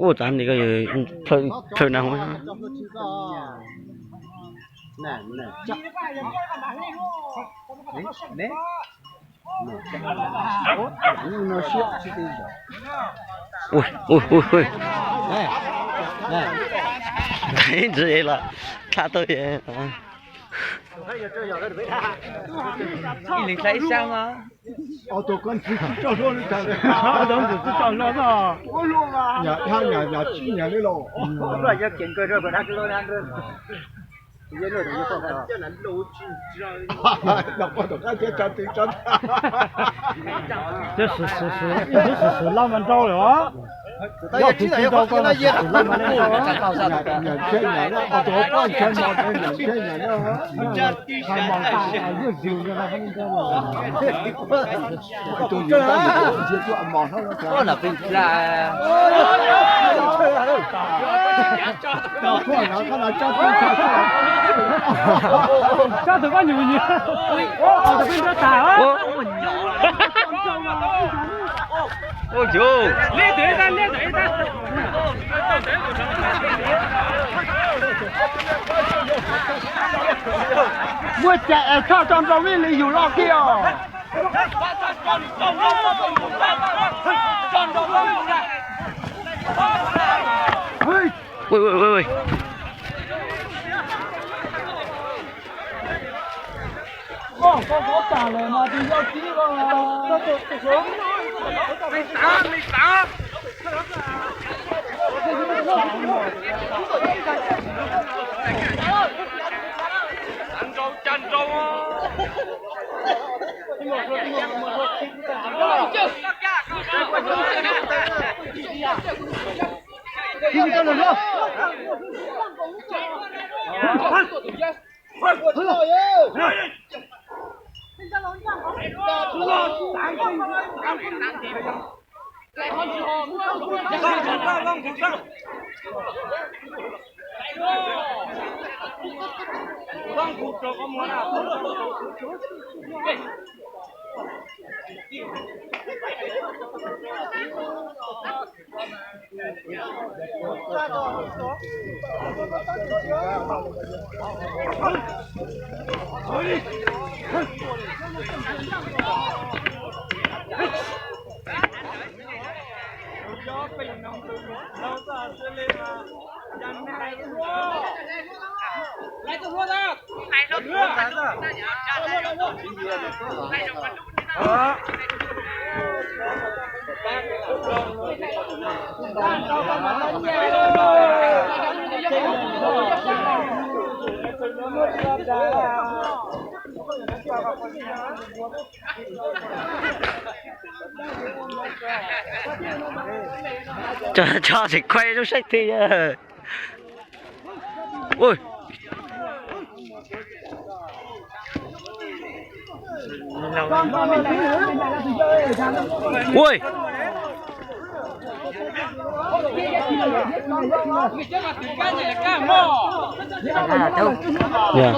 Ua tas li ko, plhawv na. Ui, ui, ui, ui. Ntsis los tha tau. Ib leeg tha ib sab mas. Tus ko ntsis tsis tso hlua li tas. Tus ntsis tsis tso hlua no. Nyam dhab nyam nyam tsib nyam li los. Twb sim sim sim, ib ntsis sim sim loj mas nrau lawm os. Yog tus tsis nrau koj los sim sim loj mas nrau. Nyam tsib nyam na, tus poj ntshai mos, nyam tsib nyam na. Hais mos tas yuav zis. Tso tus koj nyuam nyuam, tus koj nrab tas. Muaj cai es txhob tso nrau vij li yus loj kiag os. Tso tsis khuai zoo saib twg. Ui. Ui.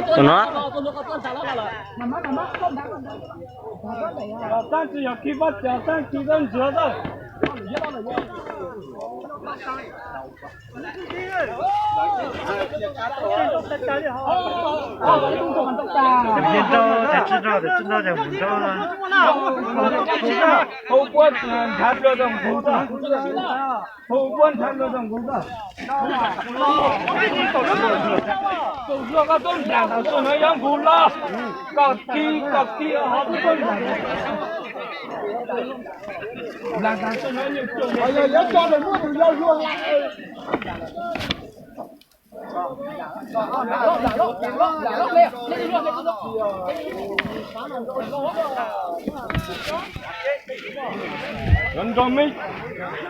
Tus no. Tag tsis yog khi pab cov tag khi tau ntsiav tau. Tus yeej rau tes tsis rau tes tsis rau tes mus rau. Hu puab nrhav rau tus nqus tag. Hu puab nrhav rau tus nqus tag. Tus hluas koj tub nplaag thaum twg no yuav nqus los. Koj kis koj kis ho tub nplaag thaum twg no. Yuav tso tus muaj tus yau hluas lawm. Nrog me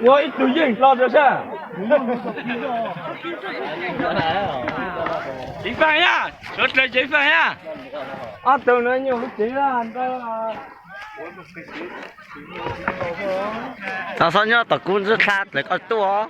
ua ib tug yeej hlo rau sab. Tsev faj yaj, sawv dlawg tsev faj yaj. Ob tug no nyuaj lub tsev ntawd. Tau xob nyob tom kuv ntxwb dlha dlawg koj tuaj.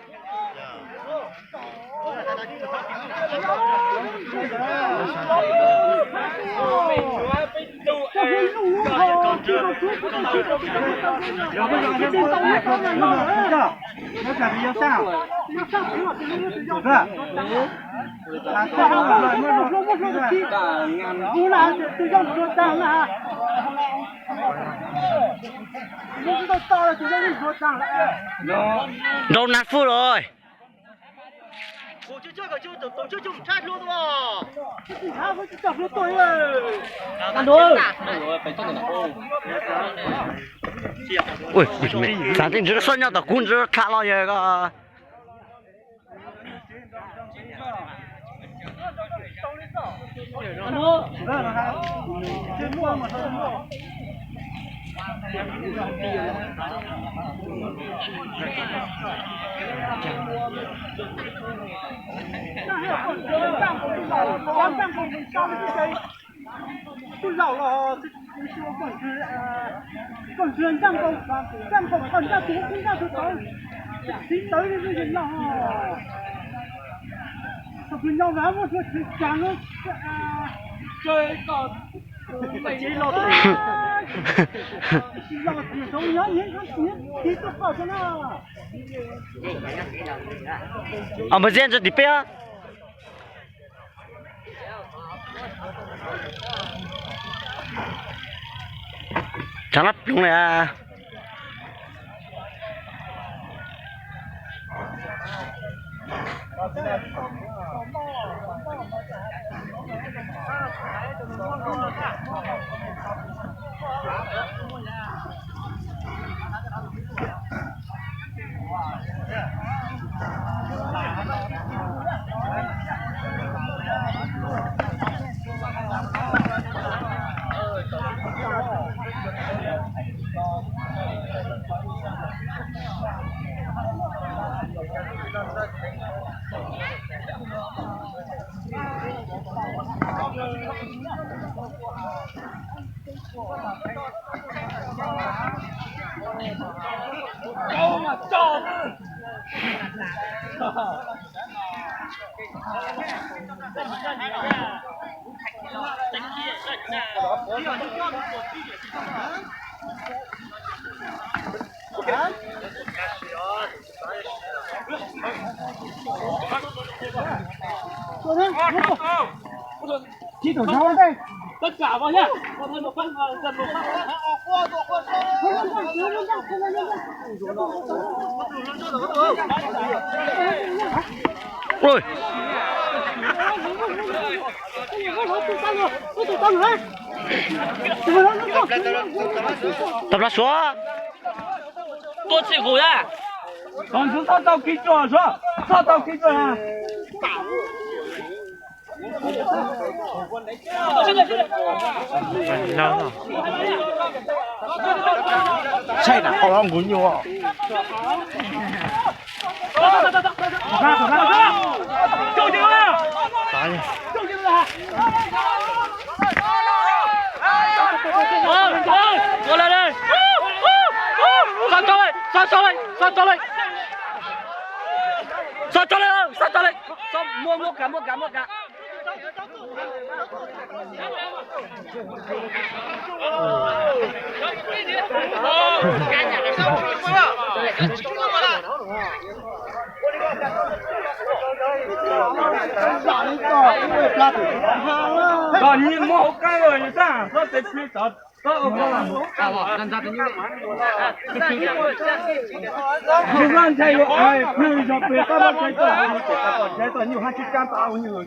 Nrau nag fwj lawm. Ui, xav tias ntswv xob nyob tom kuv ntswv tham los yog ko. Tus laus los koj ntsia ncaj nkaus, ncaj nkaus koj ncaj tus koj ncaj tus tod, txiv tawv li yog laug. Tus kwv nyob mas muaj hlua tsis cas no. Los tias zoo nyob niam txiv tuaj koj xwb na. Os, npawg Zeb ntsia tim peb. Tshav lab ploog li. Tau plab suav. Tuaj txij qus na. Txhob tau kiv tsuas, txhob tau kiv tsuas. Saib na, qhov los nkuv nyuj. Txhob tso li, txhob tso li, txhob tso li. Txhob tso li, txhob tso li. Txhob muab, muab kav, muab kav, muab kav. Koj nyiam muab hauv qab los xab, txhob tev plig tod. Yus vaj ntshai yuav ai, yog pem qab vaj tshais toj, yus tes qab vaj tshais toj, yus haj tsis kab tau yus.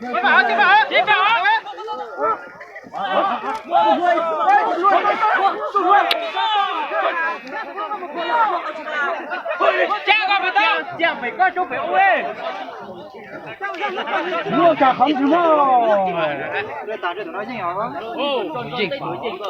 Muaj tsam qhov tsis muaj.